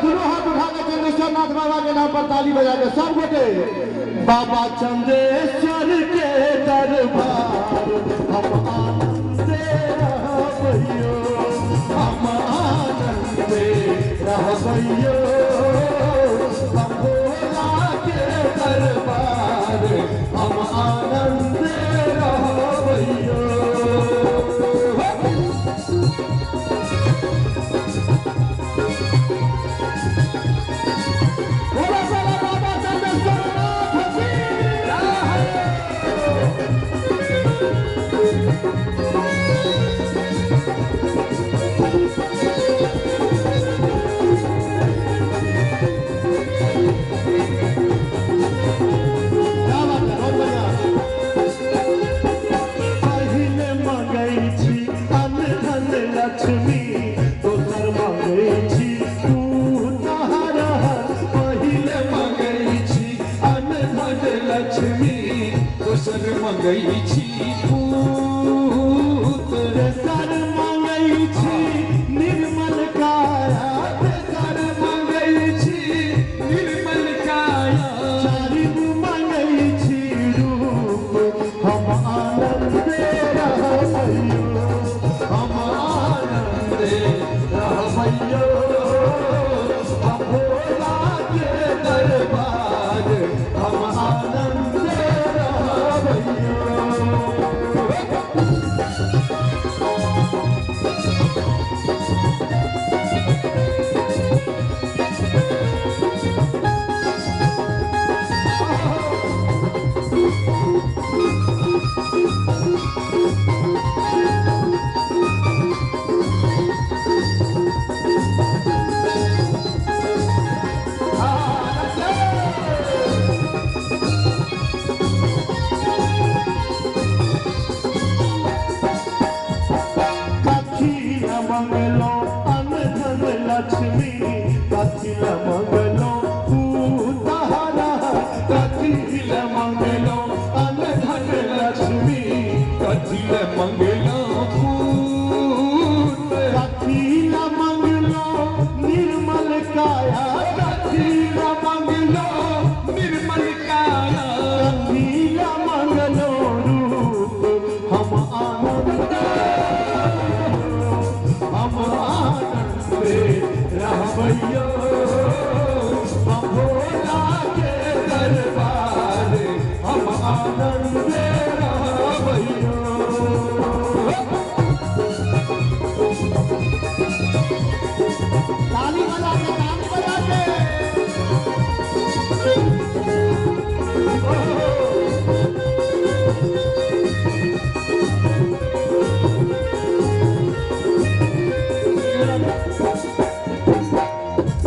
दोनों हाथ उठा के चंद्रेश्वर नाथ बाबा के नाम पर ताली बजा के सब गोटे बाबा चंद्रेश्वर के दरबार हम आनंद से रहबैयो, हम आनंद से रहबैयो, हम भोला के दरबार हम आनंद से रहबैयो। लक्ष्मी दोसर मंगै छी पहिले मंगै छी अन्न धन लक्ष्मी दोसर मंगै छी पूत, तेसर मंगै छी निर्मल काया, तेसर मंगै छी निर्मल काया, चारिम मंगै छी रूप हम आनंद रहबैयो, हम आनंद रहबैयो, हम भोला के दरबार हम आनंद रहबैयो। मंगलो अन्न धन लक्ष्मी कथिल मंगलो पूतहरा, कथिल मंगलो अन्न धन लक्ष्मी कथिल मंगलो पूत, कथिल मंगलो निर्मल काया, कथिल मंगलो निर्मल काया, कथिल मंगलो रूप हम आनंद, हम आनंद रहबैयो, हम भोला के दरबार हम आनंद रहबैयो। ताली बजा के, ताली बजा के।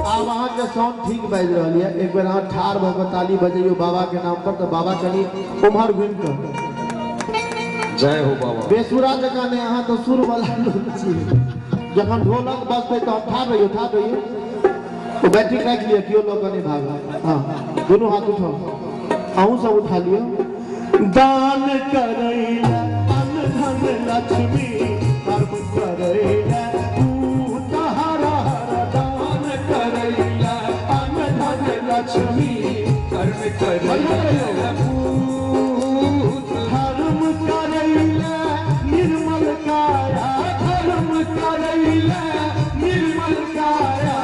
आब अहाँके साउंड ठीक बाजि रहल यऽ, एक बेर अहाँ ठाढ़ भऽ कऽ ताली बजैयौ बाबा के नाम पर तऽ बाबा कनि उम्हर घुमि कऽ जय हो बाबा। बेसुरा जकाँ नहि, अहाँ तऽ सुर वाला लोक छी। जखन ढोलक बजतै तऽ हम ठाढ़ रहियौ, ठाढ़ रहियौ, बैटरी राखि लिअ, केओ लऽ कऽ नहि भागत। हँ दुनू हाथ उठाउ, अहूँ सब उठा लिअ। दान करैला अन्न धन लक्ष्मी कर्म करैला लक्ष्मी कर्म करैला पूत, धर्म करैला निर्मल काया, धर्म करैला निर्मल काया,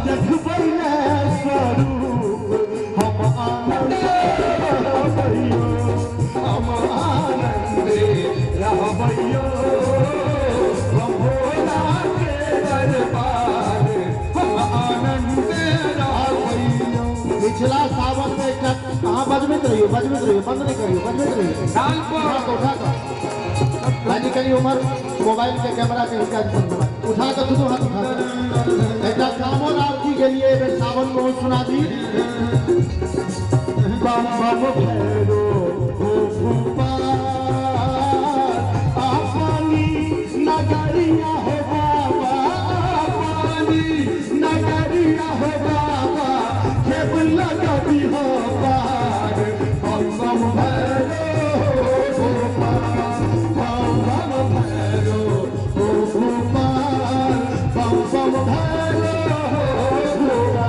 देखबैला स्वरूप हम आनंद रहबैयो, हम आनंद रहबैयो, हम भोला के दरबार हम आनंद रहबैयो। पिछला सावन में एकटा अहाँ बजबैत रहियौ, बजबैत रहियौ, बंद नहि करियौ, बजबैत रहियौ। उठा कऽ भाजी कनि उम्हर मोबाइल के कैमरा के हिनका उठा कऽ दुनू हाथ उठा कऽ एकटा कामर आरती गेलियै एहि बेर सावन में सुना दी। बम बम भैरो हो भूपाल अपनी नगरिया हो बाबा, अपनी नगरिया हो बाबा, लगती हो पार, बम बम भैरो हो पार, बम बम भैरो हो पार, बम बम भैरो हो।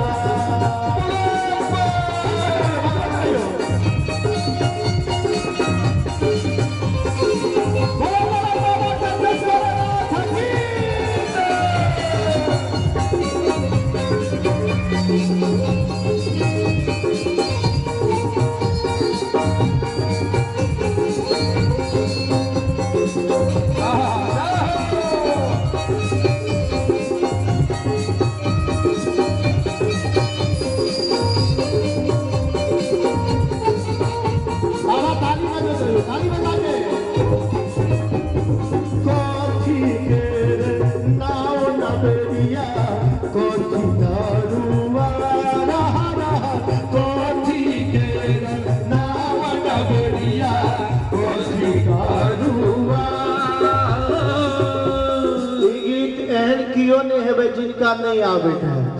डबरिया कथी तरुआ कथी के नाव डबरिया कथी तरुआ। ई गीत एहन कियो नहीं हेबै जिनका नहीं आबैत है।